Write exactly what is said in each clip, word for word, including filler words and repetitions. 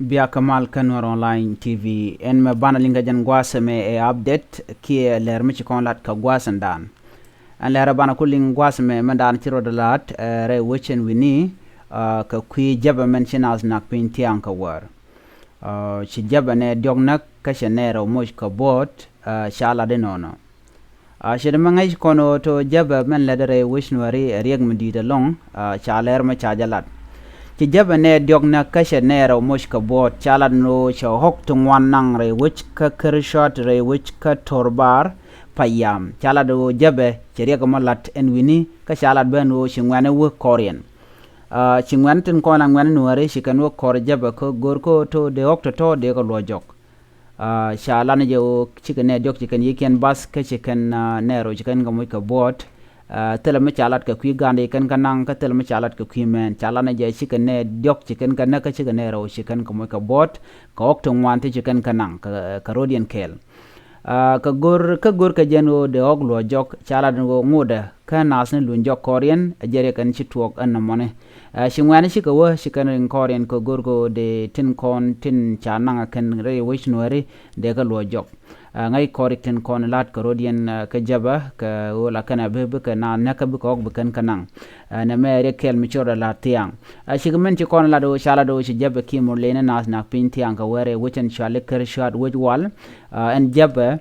Bia kä mal kä Nuɛr Online T V. Ɛn mɛ banɛ liŋ kɛ jɛn gua̱a̱th ɛmɛ ɛ update kiɛ lɛr mi ci kɔn lat kɛ gua̱a̱th ɛn dan. Ɛn lɛr ɛ banɛ ku liŋ gua̱a̱th ɛmɛ mɛ dan ci rɔɔdɛ lat, ɛ, rɛy wec ɛn wi̱ni, ɛ, kɛ kui̱ jäpɛ mɛn ci naath nak piny thiaŋ kɛ wäär. Ɛ, ci jäpɛ nɛ diɔ̱k näk kä cɛ nɛɛrɛ moc kɛ buɔ̱ɔ̱t, ɛ, ca lat inɔnɔ. Ɛ, ce̱t mɛ ŋäc kɔn ɣöö to jäpɛ mɛn lät rɛy wec Nuääri ɛ riɛk mi di̱i̱t ɛlɔ̱ŋ, ɛ, ca lɛr mɛ ca jɛ lat. Ci jäpɛ nɛ diɔ̱k näk kä cɛ nɛɛrɛ moc kɛ buɔ̱ɔ̱t, ca lat ni ɣöö cɛ ɣɔ̱k ti ŋuan naŋ rɛy wec kä Kärcuat, rɛy wec kä Torbar Payam. Ca lat ɣöö jäpɛ cɛ riɛk mɔ lat ɛn wi̱ni, kä ca lat ben ɣöö ci ŋuɛ̈ni wä kɔriɛn. Ɛ, ci ŋuɛ̈ni tin kɔn la ŋuɛ̈ni Nuääri ci kɛn wä kɔr jäpɛ kä go̱r kä to dee ɣɔ̱k tɔ̱tɔ̱ dee kɛ luɔ̱c jɔk. Ɛ, ca lat ni jɛ ɣöö cikɛ nɛ diɔ̱k ci kɛn yikiɛn bath kä ci kɛn, ɛ, nɛɛrɛ ɣöö ci kɛn kɛ moc kɛ buɔ̱ɔ̱t. Ɛ, thilɛ mi ca lat kɛ kui̱ ga̱a̱ndɛ ci kɛn kɛ naŋ kä thilɛ mi ca lat kɛ kui̱ mɛn. Ca lat ni jɛ cikɛ nɛ diɔ̱k ci kɛn kɛ näk kä cikɛ nɛɛrɛ ɣöö ci kɛn kɛ moc kɛ buɔ̱ɔ̱t kɛ ɣɔ̱k ti ŋuan ti ci kɛn kɛ naŋ kɛ, kɛ rɔ̱diɛn kɛɛl. Ɛ, kɛ go̱r, kä go̱r kɛ jɛn ɣöö dee ɣɔ̱k luɔ̱c jɔk, ca lat ni ɣöö ŋotdɛ kä naath ni luny jɔk kɔriɛn ɛ jɛ riɛk ɛn ci tuɔɔk ɛn nɔmɔni. Ɛ, ci ŋuɛ̈ni cikɛ wä ci kɛn riŋ kɔriɛn kɛ go̱r kɛ ɣöö dee tin kɔn tin ca naŋ ɛ kɛn rɛy wec Nuääri dee kɛ luɔ̱c jɔk. Ɛ, ŋäc kɔriɛn tin kɔn lat kɛ rɔ̱diɛn, ɛ, kä jäpɛ kɛ ɣöö la kɛn ɛ bi, bikɛ naath näk kä bikɛ ɣɔ̱k bi kɛn kɛ naŋ. Ɛ, nɛmɛ riɛk kɛl mi ci rɔɔdɛ lat thiaŋ. Ɛ, cikɛ min ci kɔn lat ɣöö ca lat ɣöö ci jäpɛ kiɛ Murleni naath nak piny thiaŋ kɛ wäär ɛ wec ɛn cɔali Kärcuat wec wal. Ɛ, ɛn jäpɛ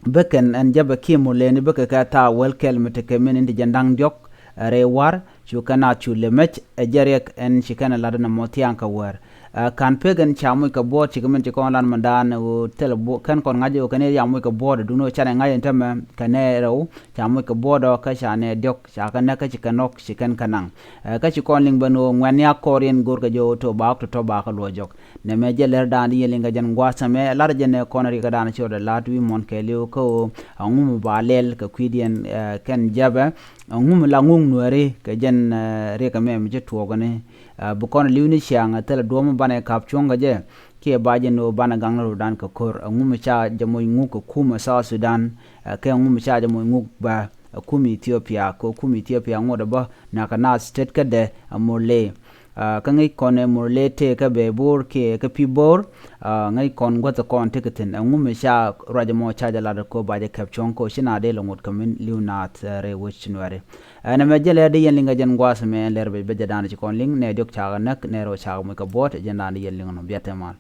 bikɛn ɛn jäpɛ kiɛ Murleni bikɛ kɛ thaak wäl kɛl mi tekɛ min in ti jɛn da̱ŋ diɔ̱k, ɛ, rɛy wa̱r cu kɛn a cu lɛ mec ɛ jɛ riɛk ɛn ci kɛn ɛ lat ɛn ɛmɔ thiaŋ kɛ wäär. Ɛ, ka̱n pek ɛn ca moc kɛ buɔ̱ɔ̱t cikɛ min ci kɔn lat mɛ da̱a̱n ɣöö thilɛ buɔ̱-, kɛn kɔn ŋa̱c ɣöö kɛn ɛ ca moc kɛ buɔ̱ɔ̱t ɛ duŋni ɣöö canɛ ŋa̱c ɛn tämɛ kɛ nɛɛrɛ ɣöö ca moc kɛ buɔ̱ɔ̱t ɔ kä ca nɛ diɔ̱k ca kɛ näk kä ci kɛn ɣɔ̱k ci kɛn kɛ naŋ. Ɛ, kä ci kɔn liŋ ben ɣöö ŋuɛ̈tni a kɔriɛn go̱rkɛ jɛ ɣöö to ba ɣɔ̱k tɔ̱tɔ̱ ba kɛ luɔ̱c jɔk. Nɛmɛ jɛ lɛr da̱a̱n di yɛn liŋ kɛ jɛn gua̱a̱th ɛmɛ ɛ lar jɛn ɛ kɔn riɛk kɛ da̱a̱n ci rɔɔdɛ lat wi̱i̱ muɔ̱n kɛɛliw kä ɣöö ɛŋu mi ba lɛl kɛ kui̱diɛn, ɛ, kɛn jäpɛ, ɛŋu mi la ŋuk Nuääri kɛ jɛn, ɛ, riɛk ɛmɛ mi ci tuɔɔkni. Ɛ, bi kɔn li̱w ni ciaŋ ɛ thilɛ duɔ̱ɔ̱p mi banɛ kap cuɔ̱ŋ kɛ jɛ kiɛ ba jɛn ɣöö banɛ gaŋ ni rɔɔdan kɛ ko̱r. Ɛŋu mi ca jɛ moc ŋuk kɛ kumɛ South Sudan, ɛ, kɛ ɛŋu mi ca jɛ moc ŋuk bä ɛ kum Ethiopia, kɛ kum Ethiopia ŋotdɛ bä nakɛ naath state kädɛ ɛ Murle. Ɛ, kä ŋäc kɔn ɛ Murle tëë kä bɛ Bor kiɛ kä Pibor. Ɛ, ŋäc kɔn guäth kɔn tekɛ thi̱n. Ɛŋu mi ca ruac ɛmɔ ca jɛ lat kɛ ɣöö ba jɛ kɛp cuɔ̱ŋ kɛ ɣöö ci naath dee lɛ ŋot kɛ min li̱w naath, ɛ, rɛy wec Nuääri. Ɛ, nɛmɛ jɛ lɛr di yɛn liŋ kɛ jɛn gua̱a̱th ɛmɛ ɛn lɛr bɛ, bɛ jɛ da̱a̱n ci kɔn liŋ nɛ diɔ̱k cakɛ näk nɛ rɛw cakɛ moc kɛ buɔ̱ɔ̱t ɛ jɛn da̱a̱n di yɛn liŋ nɔ biat tɛ mal.